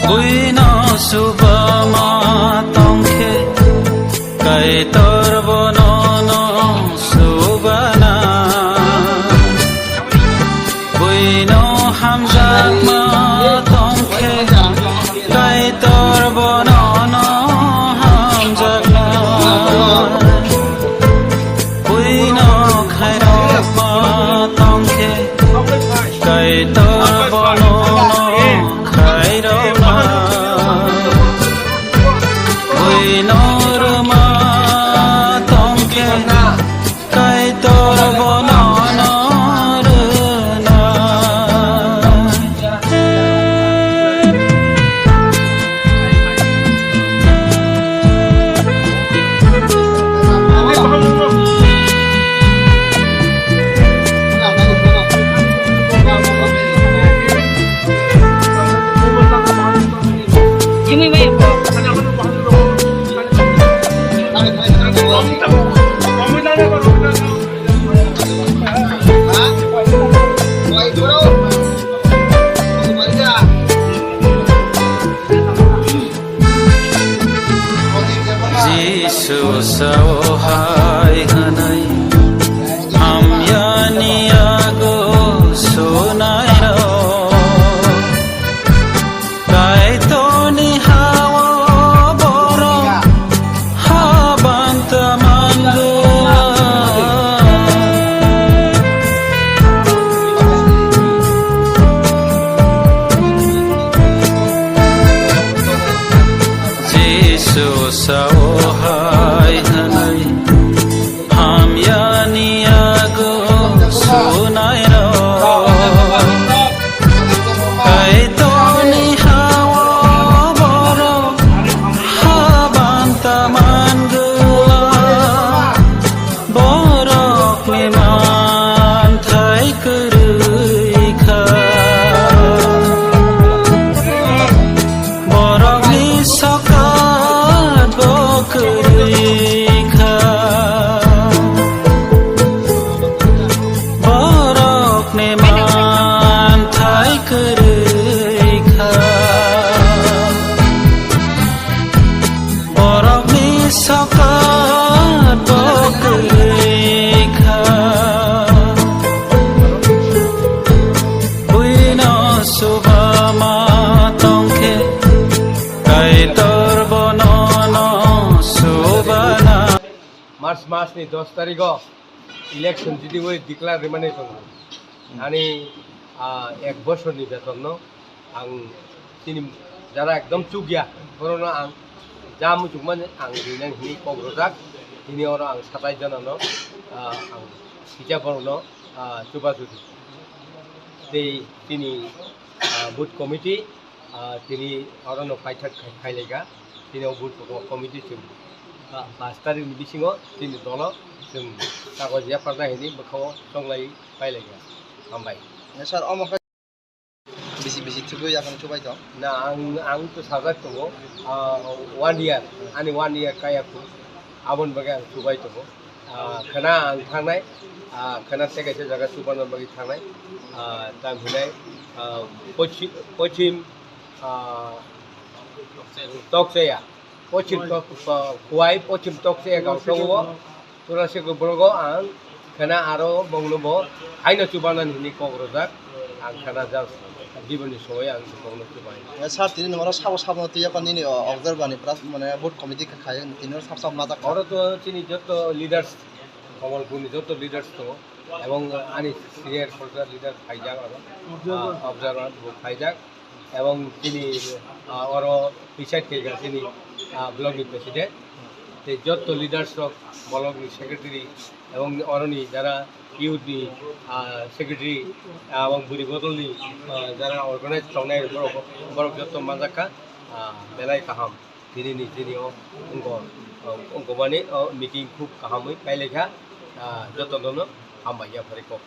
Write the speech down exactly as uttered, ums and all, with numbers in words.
Buino subama tongkhe, Kaitor bono no subana. Buino hamjakma tongkhe, Kaitor bono no hamjakna. Buino khairokma tongkhe, Kaitor bono no khairokna. Buino rwma tongkhe, Kaitor bono no rwna. Jisu sao hai hwnwi hamyani yago sunairok. Kaitorni ha-o borok habanta mangwlak. Jisu sao hai hwnwi hamyani yago sunairok. Kaitorni ha-o borok habanta mangwlak. Borokni manthai kwrwi kha. Borokni sokat bo kwrwi kha. Borokni manthai kwrwi kha. Borokni sokat bo kwrwi kha. Buino subama tongkhe, Kaitor bono no subana. March masni dos tarigo election jidi oi declare rimani tongo. Ani, ah, ek bosorni betonno ang chini jara ekdom chukya, borokno ang ja muchukmani ang rinani hinwi kok rwjak. Tini oro ang satai jonano, ah, ang kisa borokno, ah, chubachu di. Tei chini, ah, booth committee, ah, tini orono paithak khai-, khailaika. Tini o booth committee chwng, ah, bas tarikni bisingo chini dolo chwng kagoz yapharna hinwi bwkhao chonglai pailaika. Hambai. Sir, omo khe bisi, bisi thwgwi yakung chubai tong? Na, ang, ang to sajak tongo, ah, one year, ani one year kaya khu, aboni bagwi ang chubai tongo. Ah, khwna ang thangnai, ah, khwna tei kaisa jaga chubana bagwi thangnai, ah, tam hinai, ah, pochi-, pochim, ah, Tokchaya. Pochim tok, ah, Khowai, pochim Tokchaya gaon tongo. Tura se borok ang khwna aro bongno bo haino chubanani hinwi kok rwjak. Ang khwna jak diboni soi ang bongno chubai. Eh, sir, tini nwng oro sabo sabo twi yakon nini, o, observer ni pras, mane, booth committee kha-, khai, tini oro sab sab majak kha. Oro to chini joto leaders, Kamalpurni joto leaders tongo, ebong ani senior sorkar leader phaijak aro, ah, observer bo phaijak. Ebong chini, ah, oro decide khaikha chini, ah, block ni president, tei jotto leaders rok, block ni secretary, ebong oroni jara youth ni, ah, secretary, ah, ebong bwrwi bodol ni, ah, jara organize tongnai borok, borok jotto manjakha, ah, belai kaham. Tini ni, tini o, wngkha, wngkha mani, o, meeting khub kahamwi pailaikha, ah, jotono hambai yapharwi kok.